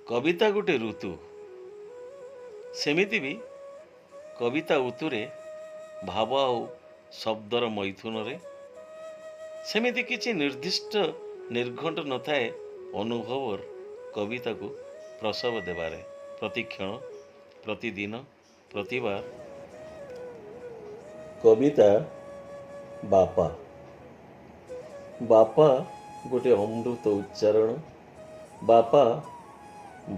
କବିତା ଗୋଟେ ଋତୁ। ସେମିତି ବି କବିତା ଉତୁରେ ଭାବ ଆଉ ଶବ୍ଦର ମୈଥୁନରେ। ସେମିତି କିଛି ନିର୍ଦ୍ଦିଷ୍ଟ ନିର୍ଘଣ୍ଟ ନଥାଏ ଅନୁଭବର କବିତାକୁ ପ୍ରସବ ଦେବାରେ, ପ୍ରତିକ୍ଷଣ, ପ୍ରତିଦିନ, ପ୍ରତିବାର। କବିତା ବାପା। ବାପା ଗୋଟେ ଅମୃତ ଉଚ୍ଚାରଣ। ବାପା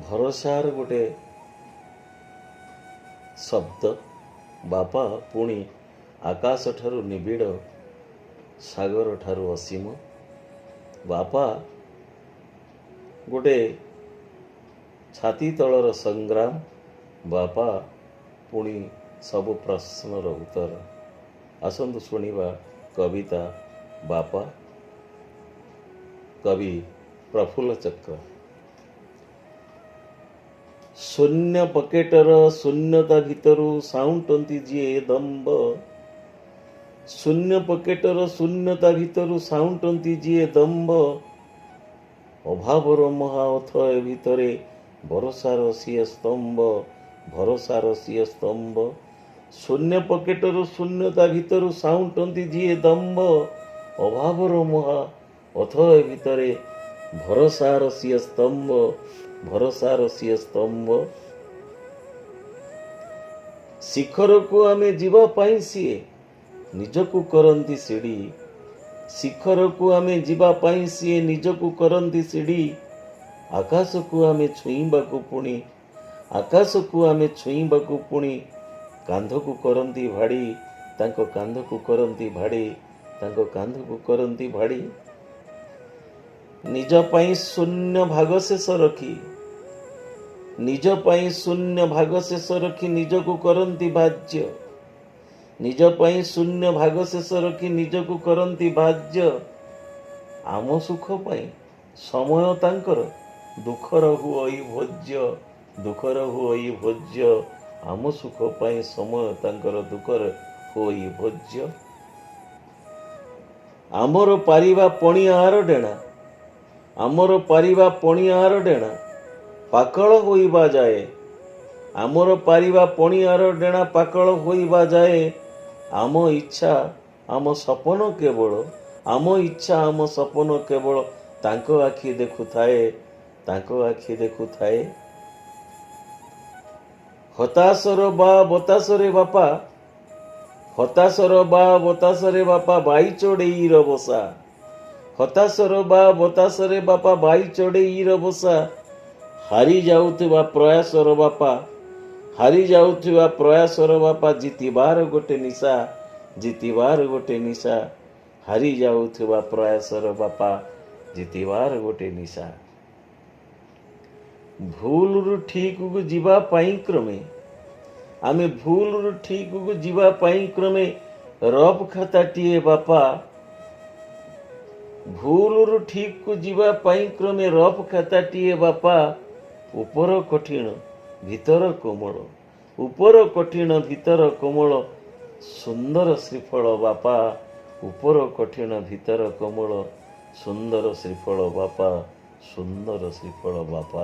ଭରସାର ଗୋଟେ ଶବ୍ଦ। ବାପା ପୁଣି ଆକାଶ ଠାରୁ ନିବିଡ଼, ସାଗର ଠାରୁ ଅସୀମ। ବାପା ଗୋଟେ ଛାତି ତଳର ସଂଗ୍ରାମ। ବାପା ପୁଣି ସବୁ ପ୍ରଶ୍ନର ଉତ୍ତର। ଆସନ୍ତୁ ଶୁଣିବା କବିତା ବାପା, କବି ପ୍ରଫୁଲ୍ଲ ଚକ୍ର। ଶୂନ୍ୟ ପକେଟର ଶୂନ୍ୟତା ଭିତରୁ ସାଉଁଟନ୍ତି ଯିଏ ଦମ୍ଭ। ଶୂନ୍ୟ ପକେଟର ଶୂନ୍ୟତା ଭିତରୁ ସାଉଁଟନ୍ତି ଯିଏ ଦମ୍ଭ। ଅଭାବର ମହା ଅଥୟ ଭିତରେ ଭରସାର ସିଏ ସ୍ତମ୍ଭ, ଭରସାର ସିଏ ସ୍ତମ୍ଭ। ଶୂନ୍ୟ ପକେଟର ଶୂନ୍ୟତା ଭିତରୁ ସାଉଁଟନ୍ତି ଯିଏ ଦମ୍ଭ, ଅଭାବର ମହା ଅଥୟ ଭିତରେ ଭରସାର ସିଏ ସ୍ତମ୍ଭ, ଭରସାର ସିଏ ସ୍ତମ୍ଭ। ଶିଖରକୁ ଆମେ ଯିବା ପାଇଁ ସିଏ ନିଜକୁ କରନ୍ତି ସିଡ଼ି। ଶିଖରକୁ ଆମେ ଯିବା ପାଇଁ ସିଏ ନିଜକୁ କରନ୍ତି ସିଡ଼ି। ଆକାଶକୁ ଆମେ ଛୁଇଁବାକୁ ପୁଣି, ଆକାଶକୁ ଆମେ ଛୁଇଁବାକୁ ପୁଣି କାନ୍ଧକୁ କରନ୍ତି ଭାଡ଼ି, ତାଙ୍କ କାନ୍ଧକୁ କରନ୍ତି ଭାଡ଼ି, ତାଙ୍କ କାନ୍ଧକୁ କରନ୍ତି ଭାଡ଼ି। ନିଜ ପାଇଁ ଶୂନ୍ୟ ଭାଗଶେଷ ରଖି, ନିଜ ପାଇଁ ଶୂନ୍ୟ ଭାଗଶେଷ ରଖି ନିଜକୁ କରନ୍ତି ଭାଜ୍ୟ। ନିଜ ପାଇଁ ଶୂନ୍ୟ ଭାଗଶେଷ ରଖି ନିଜକୁ କରନ୍ତି ଭାଜ୍ୟ। ଆମ ସୁଖ ପାଇଁ ସମୟ ତାଙ୍କର ଦୁଃଖର ହୁଅଇ ଭୋଜ୍ୟ, ଦୁଃଖର ହୁଅଇ ଭୋଜ୍ୟ। ଆମ ସୁଖ ପାଇଁ ସମୟ ତାଙ୍କର ଦୁଃଖର ହୁଅଇ ଭୋଜ୍ୟ। ଆମର ପାରିବା ପଣିଆର ଡେଣା, ଆମର ପାରିବା ପଣିଆର ଡେଣା ପାକଳ ହୋଇବା ଯାଏ, ଆମର ପାରିବା ପଣିଆର ଡେଣା ପାକଳ ହୋଇବା ଯାଏ, ଆମ ଇଚ୍ଛା ଆମ ସପନ କେବଳ, ଆମ ଇଚ୍ଛା ଆମ ସପନ କେବଳ ତାଙ୍କ ଆଖି ଦେଖୁଥାଏ, ତାଙ୍କ ଆଖି ଦେଖୁଥାଏ। ହତାଶର ବା ବତାସରେ ବାପା, ହତାଶର ବା ବତାସରେ ବାପା ବାଇ ଚଢ଼େଇର ବସା। ହତାଶର ବା ବତାସରେ ବାପା ବାଇ ଚଢ଼େଇର ବସା। ହାରି ଯାଉଥିବା ପ୍ରୟାସର ବାପା, ହାରି ଯାଉଥିବା ପ୍ରୟାସର ବାପା ଜିତିବାର ଗୋଟେ ନିଶା, ଜିତିବାର ଗୋଟେ ନିଶା। ହାରି ଯାଉଥିବା ପ୍ରୟାସର ବାପା ଜିତିବାର ଗୋଟେ ନିଶା। ଭୁଲରୁ ଠିକକୁ ଯିବା ପାଇଁ କ୍ରମେ ଆମେ, ଭୁଲରୁ ଠିକକୁ ଯିବା ପାଇଁ କ୍ରମେ ରଫ ଖାତାଟିଏ ବାପା। ଭୁଲରୁ ଠିକକୁ ଯିବା ପାଇଁ କ୍ରମେ ରଫ ଖାତାଟିଏ ବାପା। ଉପର କଠିନ ଭିତର କୋମଳ, ଉପର କଠିନ ଭିତର କୋମଳ, ସୁନ୍ଦର ଶ୍ରୀଫଳ ବାପା। ଉପର କଠିନ ଭିତର କୋମଳ, ସୁନ୍ଦର ଶ୍ରୀଫଳ ବାପା, ସୁନ୍ଦର ଶ୍ରୀଫଳ ବାପା।